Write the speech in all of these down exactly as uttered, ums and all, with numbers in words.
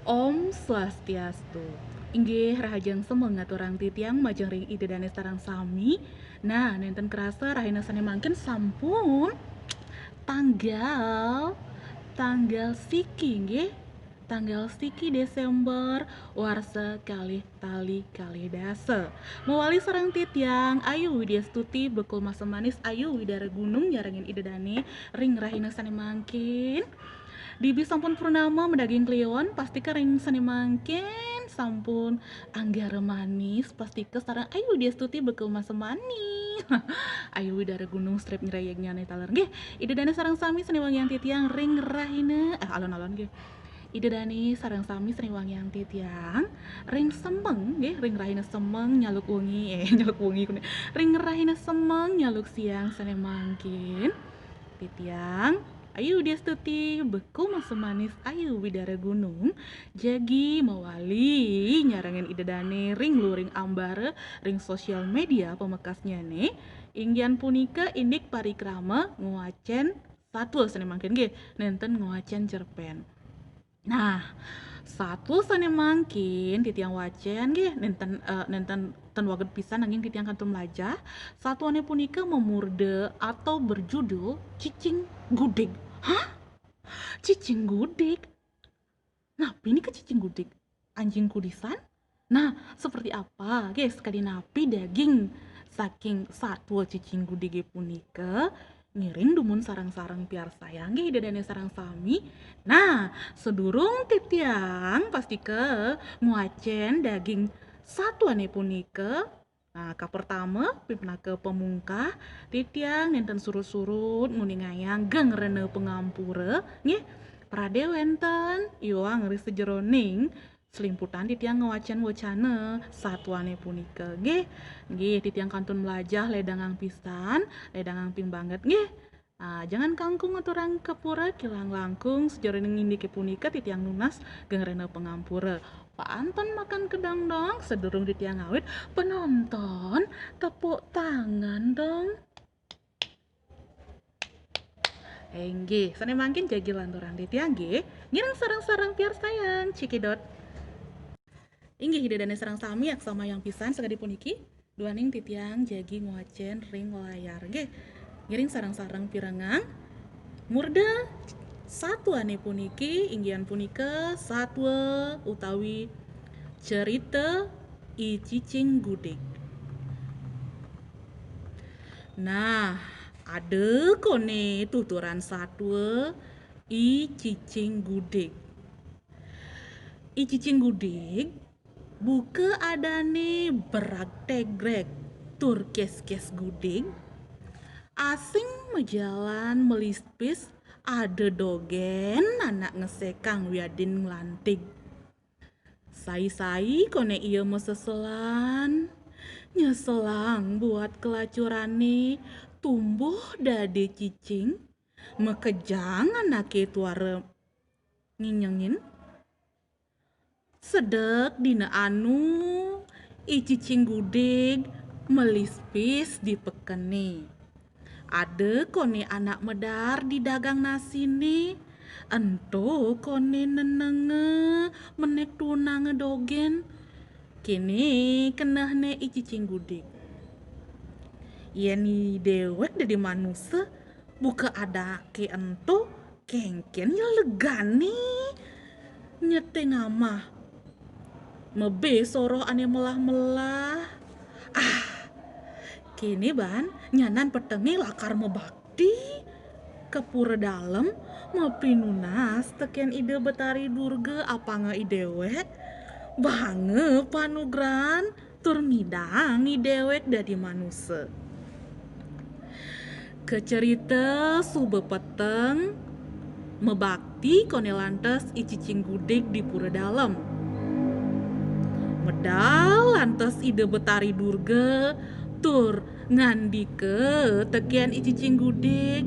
Om Swastiastu. Inggih rahajeng semeng ngaturang titiang majeng ring Ida Dane sareng sami. Nah, nenten kerasa rahina sane mangkin sampun tanggal tanggal siki nggih. Tanggal siki Desember warsa kalih tali kalih dasa. Mawali sareng titiang Ayu Widya Stuti, bekul masa manis Ayu Widara Gunung nyarengin Ida Dane ring rahina sane mangkin. Dibi sampun purnama madaging kliwon, pastika ring sane mangkin sampun anggara manis, pastika sareng Ayu Widya Stuti bekul masa manis. Ayu Widara Gunung strip nyerayegnyane taler. Nggih, Ida Dane sareng sami sane wangiang titiang ring rahina, eh, alon-alon nggih. Ida Dane sareng sami sane wangiang titiang ring semeng nggih, ring rahina semeng nyaluk wengi, eh, nyaluk wengi kune. Ring rahina semeng nyaluk siang sane mangkin. Titiang Ayu Widya Stuti, bekul masa manis Ayu Widara Gunung, jagi mawali nyarengin Ida Dane ring luring ambara ring sosial media pamekasnyane, inggih punika indik parikrama ngwacen satwa sane mangkin nggih, nenten ngwacen cerpen. Nah, satwa sane mangkin titiang wacen nggih, nenten, eh, nenten ten waged pisan nanging titiang kantun mlajah. Satwane punika mamurda atau berjudul Cicing Gudig. Hah? Cicing Gudig? Napi nika Cicing Gudig? Anjing kudisan? Nah, seperti apa nggih sakadi napi daging saking satwa Cicing Gudige punika? Ngiring dumun sareng-sareng piarsayang nggih Ida Dane sareng sami. Nah, sadurung titiang pastika ngwacen daging satwane punika, nah, kapertama, pinaka pamungkah, titiang nenten surut-surut nguningayang geng rena pangampura nggih. Prade wenten iwang ri sajeroning slimputan titiang ngwacen wacana satwane punika nggih. Nggih, titiang kantun mlajah ledangang pisan, ledangang ping banget nggih. Ah, jangan kangkung aturang kapura kilang langkung sajeroning indike punika titiang nunas geng rena pangampura. Paanten makan kedang dong, sadurung titiang ngawit, penonton tepuk tangan dong. Inggih, sane mangkin jagi lanturang titiang nggih. Ngiring sareng-sareng piarsayang, cekidot. Inggih, Ida Dane sareng sami, aksamayang pisan sakadi puniki. Duaning titiang jagi ngwacen ring layar nggih. Ngiring sareng-sareng pirengang murda satwane puniki, inggih punika satwa utawi cerita I Cicing Gudig. Nah, ada kone tuturan satwa I Cicing Gudig. I Cicing Gudig buka adane berag tegreg tur kes-kes gudig, asing majalan melispis ada dogen anak ngesekang wiadin nglantig. Sai-sai kone ia maseselan, nyeselang buat kelacurane tumbuh dadi cicing, makejang anake tuara nginyengin. Sedek dina anu, I Cicing Gudig melispis di pekene. Ada kone anak medar di dagang nasine, ento kone nenenge menek tunange dogen. Kene kenehne I Cicing Gudig. Yen i dewek dadi manusa, buka adake ento kengken ya legane. Nyete ngamah. Mebe soroh ane melah-melah. Ah, kene ban nyanan petenge lakar mebakti ka pura dalem, mapinunas teken Ida Betari Durga apanga i dewek, banga panugrahan tur midang i dewek dadi manusa. Kacerita suba peteng, mebakti kone lantas I Cicing Gudig di pura dalem. Medal lantas Ida Betari Durga tur ngandika teken I Cicing Gudig.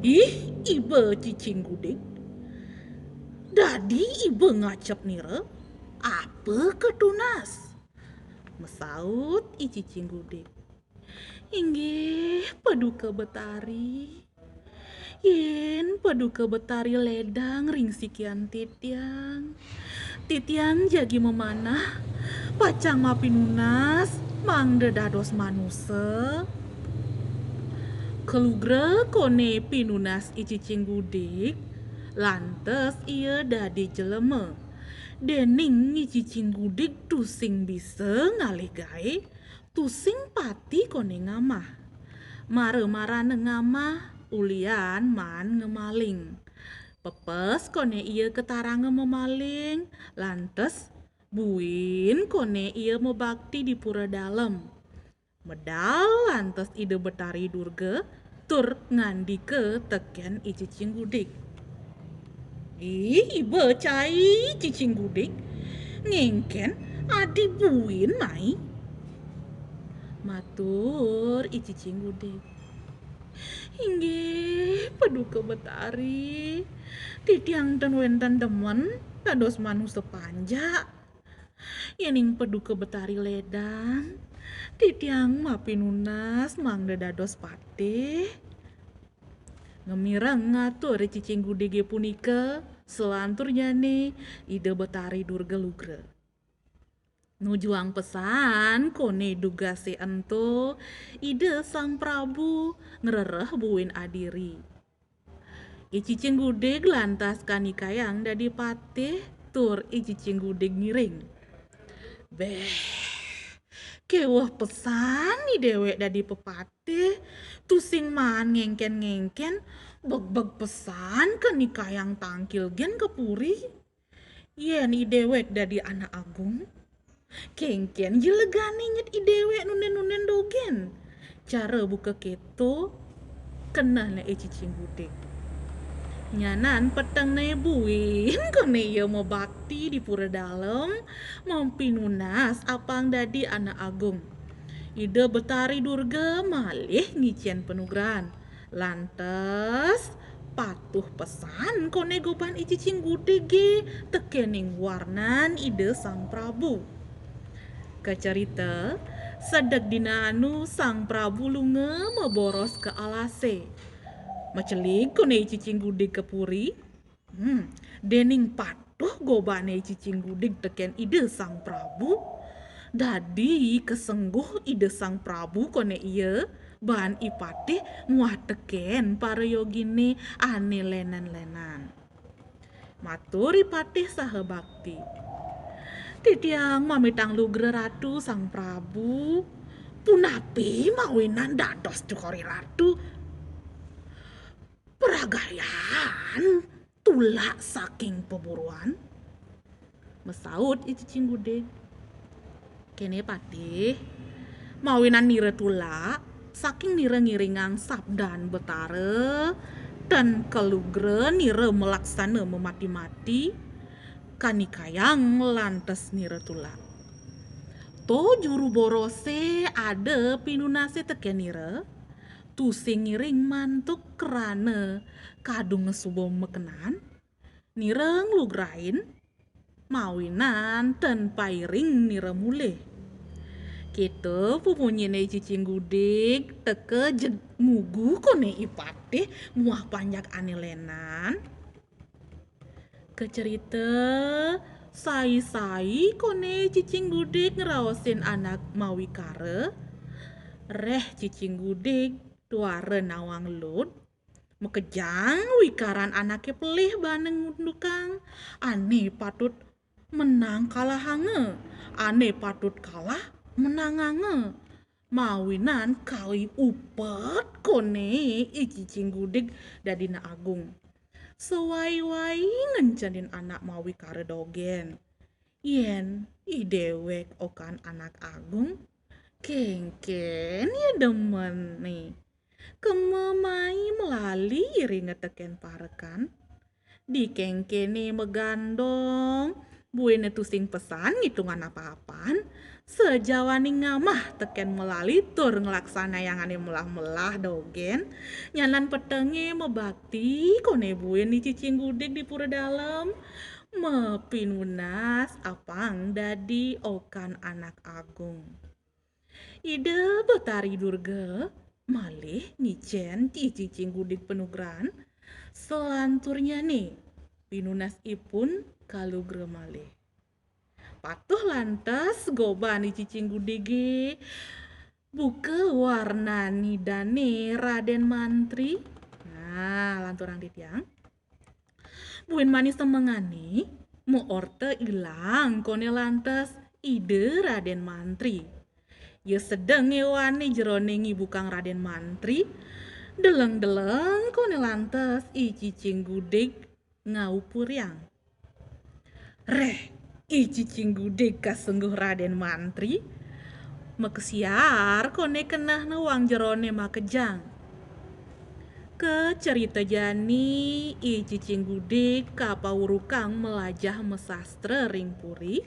"Ih, iba Cicing Gudig. Dadi iba ngacep nira, apa katunas?" Masaut I Cicing Gudig. "Inggih, Paduka Betari. Yén Paduka Betari ledang ring sikian titiang, titiang jagi mamanah, pacang mapinunas mangda dados manusa. Kalugra koné pinunas I Cicing Gudig, lantas ia dadi jelema. Déning I Cicing Gudig tusing bisa ngalih gaé, tusing pati koné ngamah. Mara-marana ngamah, ulian maan ngamaling. Pepes koné ia kataranga mamaling, lantas buin koné ia mabakti di pura dalem. Medal lantas Ida Betari Durga tur ngandika tekén I Cicing Gudig. "Ih, iba cai Cicing Gudig, ngéngkén adi buin mai?" Matur I Cicing Gudig, "Inggih, Paduka Betari, titiang ten wénten demen dados manusa panjak. Yéning Paduka Betari ledang, titiang mapinunas mangda dados patih." Ngamireng atur Cicing Gudige punika, selanturnyané Ida Betari Durga lugra. Nujuang pesan koné dugasé ento Ida Sang Prabu ngrereh buin adiri. I Cicing Gudig lantas kanikayang dadi patih, tur I Cicing Gudig ngiring. Béh, kéweh pesan i déwék dadi pepatih, tusing maan ngéngkén-ngéngkén, begbeg pesan kanikayang tangkil gén ka puri. Yén i déwék dadi anak agung, kéngkén ja legané nyet i déwék nundén-nundén dogén. Cara buka kéto, kenehné I Cicing Gudig. Nyanan petengné buin koné ia mabakti di pura dalem, mapinunas apang dadi anak agung. Ida Betari Durga malih ngicén panugrahan. Lantas, patuh pesan koné goban I Cicing Gudige tekéning warnan Ida Sang Prabu. Kacerita, sedek dina anu Sang Prabu lunga maboros ka alasé. Macelib koné I Cicing Gudig ka puri. Hmm, déning patuh gobané I Cicing Gudig tekén Ida Sang Prabu, dadi kasengguh Ida Sang Prabu koné ia baan i patih muah tekén para yoginé ané lénan-lénan. Matur i patih saha bakti. Titiang mamitang lugra Ratu Sang Prabu, punapi mawinan dados cokor i Ratu. Pragayan tulak saking paburuan? Masaut I Cicing Gudig. Kéné patih, mawinan nira tulak, saking nira ngiringang sabdan Betara, tan kalugra nira malaksana mamati-mati, kanikayang lantas nira tulak. To juru borosé ada pinunasé tekén nira, tusing ngiring mantuk krana kadung suba makenan, nira nglugrain, mawinan tan pairing nira mulih. Kéto pupunyiné Cicing Gudig teka jeg mugu koné i patih muah panjak ané lénan. Kacerita, sai-sai koné Cicing Gudig ngraosin anak mawikara. Réh Cicing Gudig tuara nawang lud, makejang wikaran anaké pelih bana ngundukang, ané patut menang kalahanga, ané patut kalah menanganga. Mawinan kai upet koné I Cicing Gudig dadi anak agung. Sawai-wai ngencenin anak mawikara dogén. Yén i déwék okan anak agung, kéngkén ia demené. Kema mai malali iringa tekén parekan. Dikéngkéné magandong, buina tusing pesan ngitungang apa-apan, sajawaning ngamah tekén malali tur nglaksanayang ané melah-melah dogén, nyanan petengé mabakti koné buin I Cicing Gudig di pura dalem, mapinunas apang dadi okan anak agung. Ida Betari Durga malih ngicén I Cicing Gudig panugrahan, Selanturnya nih, pinunasipun kalugra malih. Patuh lantas goban I Cicing Gudige buka warnanidane Raden Mantri. Nah, lanturang titiang. Buin manis semengane, meorta ilang kone lantas Ida Raden Mantri. Ya sedeng ewane jerone ngibukang Raden Mantri, deleng-deleng kone lantas I Cicing Gudig ngaupuriang. Reh, I Cicing Gudig kasengguh Raden Mantri, makesiar kone keneh newang jerone makejang. Kacerita jani I Cicing Gudig kapaurukang melajah masastra ring puri,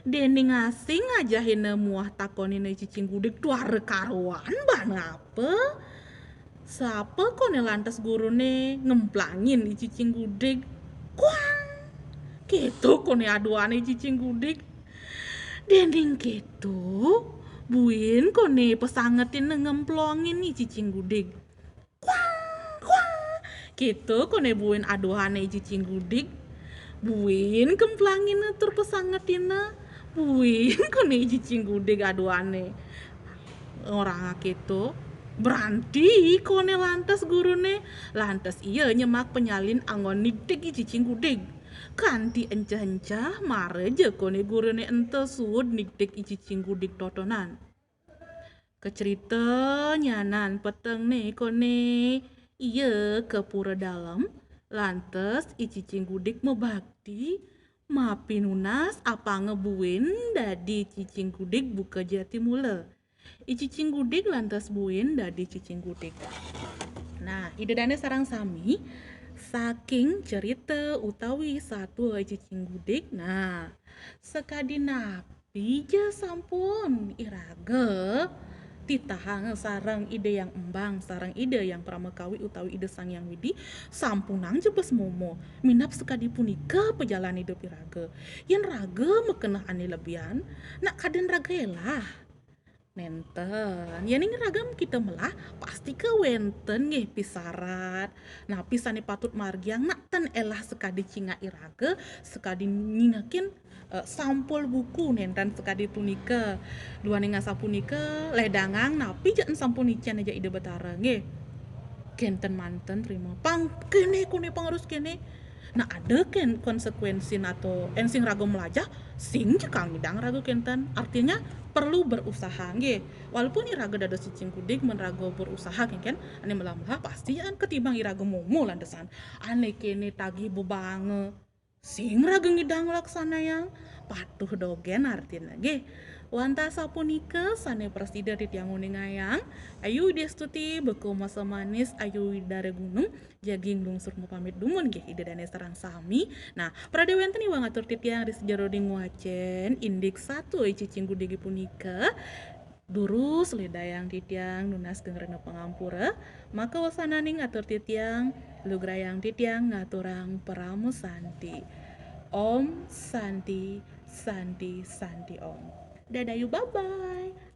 dening asing ajahina muah takonina I Cicing Gudig tuara karuan bana apa? Sapa kone lantas gurune ngemplangin I Cicing Gudig. Kuang! Keto kone aduane I Cicing Gudig. Dening keto, buin kone pesangetina ngemplongin I Cicing Gudig. Kuang, kuang. Keto kone buin aduane I Cicing Gudig. Buin kemplangina tur pesangetina. Buin kone I Cicing Gudig aduane. Oranga keto. Berarti kone lantas gurune, lantas ia nyemak penyalin anggon nigtig I Cicing Gudig. Kanti enceh-enceh mara ja kone gurune ento suud nigtig I Cicing Gudig totonan. Kacerita nyanan petengne kone ia ka pura dalem, lantas I Cicing Gudig mabakti, mapinunas apanga buin dadi Cicing Gudig buka jati mula. I Cicing Gudig lantas buin dadi Cicing Gudig. Nah, Ida Dane sareng sami, saking cerita utawi satua I Cicing Gudig. Nah, sakadi napi ja sampun iraga titahang sareng Ida Hyang Embang, sareng Ida Hyang Pramakawi utawi Ida Sang Hyang Widi, sampunang jebes momo. Minab sakadi punika pajalan idup iraga. Yen raga makeneh ane lebihan, nak kaden raga elah. Nenten. Yening raga kita melah, pasti kewenten nggih pisarat. Napi sane patut margiang, nak ten elah sakadi cingak iraga, sakadi nyingakin eh, sampul buku nenten sakadi punika. Duaning asapunika, ledangang napi ja sampun icen aja Ida Betara, nggih. Kenten manten trima. Pang kene kone pangarus kene. Nah, ada ken konsekuensi atau ensing raga melajah, sing ja kang idang raga kenten. Artinya perlu berusaha, nggih. Walaupun iraga dados Cicing Gudig men raga berusaha kengken, ane melah-melah pasti an ketimbang iraga momo lantesan. Ane kene tagih bebanga. Sing raga ngidang laksanayang, patuh dogen artina nggih. Wantah sapunika sane prasida titiang nguningayang, Ayu Widya Stuti, Beku Masa Manis, Ayu Widara Gunung, jagi nglungsur mapamit dumun nggih Ida Dane sareng sami. Nah, prade wenten iwang atur titiang ri sajeroning wacen indik satua I Cicing Gudig punika. Durus ledayang titiang nunas geng rena pangampura, maka wasananing atur titiang lugrayang titiang ngaturang parama santi. Om Santi, Santi, Santi Om. Dadayu, bye-bye.